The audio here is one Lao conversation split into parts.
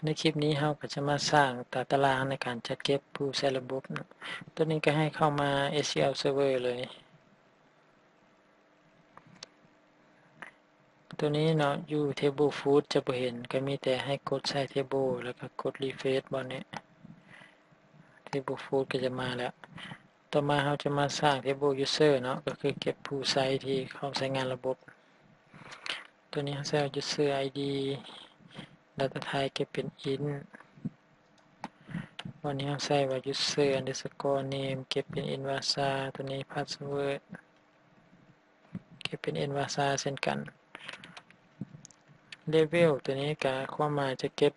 ໃນຄລິບນີ້ເຮົາກໍຈະມາສ້າງຕາຕະລາງໃນການຈັດເກັບຜູ້ໃຊ້ລະບົບເນາະ. ຕົວນີ້ກໍໃຫ້ເຂົ້າມາ SQL Server ເລີຍ. ຕົວນີ້ເນາະ ຢູ່ Table Food ຈະບໍ່ເຫັນ, ກໍມີແຕ່ໃຫ້ກົດໃສ່ Table ແລ້ວກໍກົດ Refresh ບ່ອນນີ້ Table Food ກໍຈະມາແລ້ວ. ຕໍ່ມາເຮົາຈະມາສ້າງ Table User ເນາະ ກໍຄືເກັບຜູ້ໃຊ້ທີ່ເຂົ້າໃຊ້ງານລະບົບ. ຕົວນີ້ເຮົາໃສ່ User ID, Data Type ເກັບເປັນ Int. ວັນນີ້ເຮົາໃສ່ວ່າ User underscore name ເກັບເປັນ Int Varchar. ຕົວນີ້ Password ເກັບເປັນ Int Varchar ເຊັ່ນກັນ. Level ຕົວນີ້ກໍຄວາມໝາຍຈະເກັບ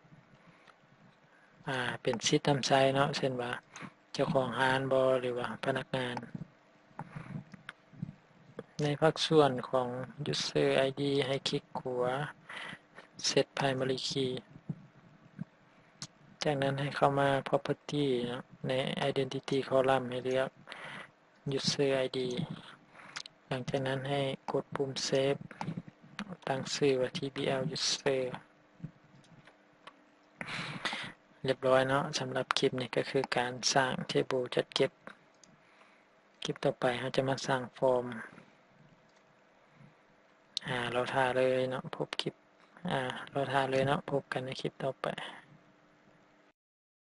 ອ່າ ເປັນສິດນຳໃຊ້ເນາະ ເຊັ່ນວ່າເຈົ້າຂອງຮ້ານບໍ່ ຫຼືວ່າພະນັກງານ. ໃນພາກສ່ວນຂອງ User ID ໃຫ້ຄລິກຂວາ Set Primary Key. ຈາກນັ້ນໃຫ້ເຂົ້າມາ Property ເນາະ ໃນ Identity Column ໃຫ້ເລືອກ User ID. ຫຼັງຈາກນັ້ນໃຫ້ກົດປຸ່ມ Save ຕັ້ງຊື່ວ່າ TBL User. ຮຽບຮ້ອຍເນາະ ສຳລັບຄລິບນີ້ກໍຄືການສ້າງ Table ຈັດເກັບ. ຄລິບຕໍ່ໄປເຮົາຈະມາສ້າງ Form. ອາ ລໍຖ້າເລີຍເນາະ ພົບຄລິບ ອາ ລໍຖ້າເລີຍເນາະ ພົບກັນໃນຄລິບຕໍ່ໄປ.